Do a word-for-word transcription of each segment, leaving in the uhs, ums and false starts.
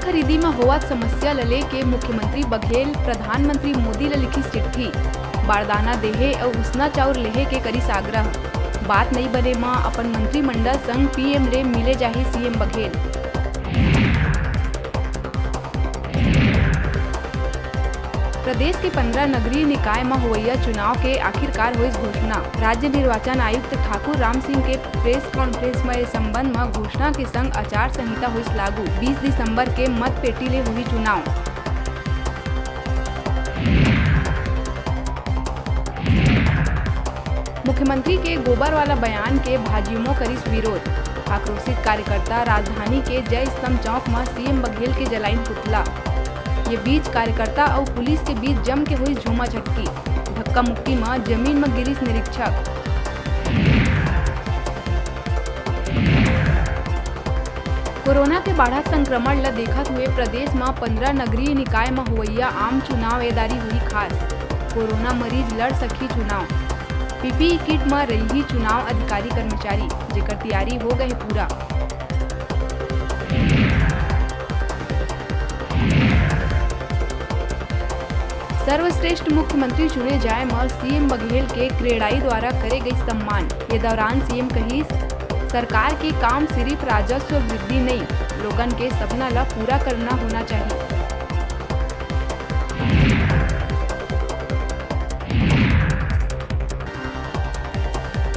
खरीदी म होवत समस्या ल लेके मुख्यमंत्री बघेल प्रधानमंत्री मोदी ल लिखिस चिट्ठी। बारदाना देहे अउ उसना चाउर लेहे के करिस आग्रह। बात नइ बने म अपन मंत्रिमंडल संग पीएम ले मिले जाही सीएम बघेल। प्रदेश के पंद्रह नगरीय निकाय म होवइया चुनाव के आखिरकार होइस घोषणा। राज्य निर्वाचन आयुक्त ठाकुर राम सिंह के प्रेस कॉन्फ्रेंस म ए संबंध म घोषणा के संग आचार संहिता होइस लागू। बीस दिसंबर के मतपेटी ले होही चुनाव। मुख्यमंत्री के गोबर वाला बयान के भाजयुमो करिस विरोध। आक्रोशित कार्यकर्ता राजधानी के जय स्तंभ चौक म सीएम बघेल के जलाइन पुतला। ये बीच कार्यकर्ता अउ पुलिस के बीच जम के होइस झूमा झटकी। धक्का मुक्की म जमीन म गिरिस निरीक्षक। कोरोना के बाढ़त संक्रमण ल देखत हुए प्रदेश म पंद्रह नगरीय निकाय म होवइया आम चुनाव ए दारी होही खास। कोरोना मरीज लड़ सकही चुनाव। पीपीई किट म रइही चुनाव अधिकारी कर्मचारी, जेकर तियारी हो गए हे पूरा। सर्वश्रेष्ठ मुख्यमंत्री चुने जाए म सीएम बघेल के क्रेडाई द्वारा करे गई सम्मान। ये दौरान सीएम कहिस, सरकार के काम सिरिफ राजस्व वृद्धि नइ, लोगन के सपना ल पूरा करना होना चाहिए।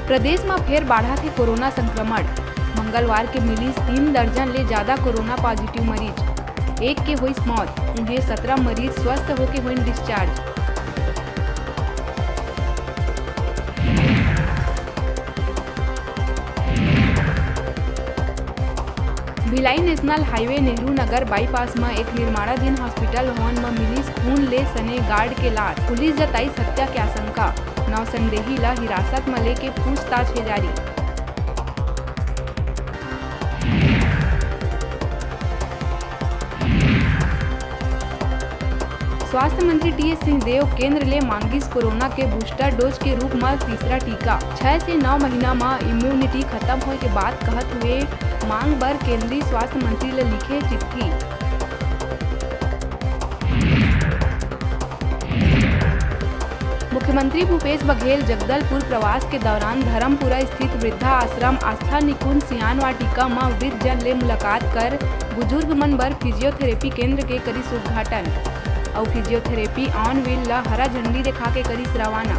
प्रदेश म फेर बाढ़त हे कोरोना संक्रमण। मंगलवार के मिलिस तीन दर्जन ले जादा कोरोना पॉजिटिव मरीज। एक के होइस मौत, उहें सतरा मरीज स्वस्थ होके होइन discharge. Bhilai national highway Nehru Nagar bypass म एक निर्माणाधीन हॉस्पिटल भवन म मिलिस खून ले सने गार्ड के लाश। पुलिस जताइस हत्या के आशंका। नौ संदेही ल हिरासत म लेके पूछताछ हे जारी। स्वास्थ्य मंत्री टीएस सिंहदेव केंद्र ले मांगिस कोरोना के बूस्टर डोज के रूप म तीसरा टीका। छह से नौ महीना म इम्यूनिटी खत्म होए के बात कहत हुए मांग बर केंद्रीय स्वास्थ्य मंत्री ल लिखे चिट्ठी। मुख्यमंत्री भूपेश बघेल जगदलपुर प्रवास के दौरान धर्मपुरा स्थित वृद्धा आश्रम आस्था निकुंज सियान वाटिका म वृद्ध जन ले मुलाकात कर बुजुर्ग मन बर फिजियोथेरेपी केंद्र के करिस उद्घाटन अउ फिजियोथेरेपी ऑन व्हील ल हरा झंडी दिखा के करिस रवाना।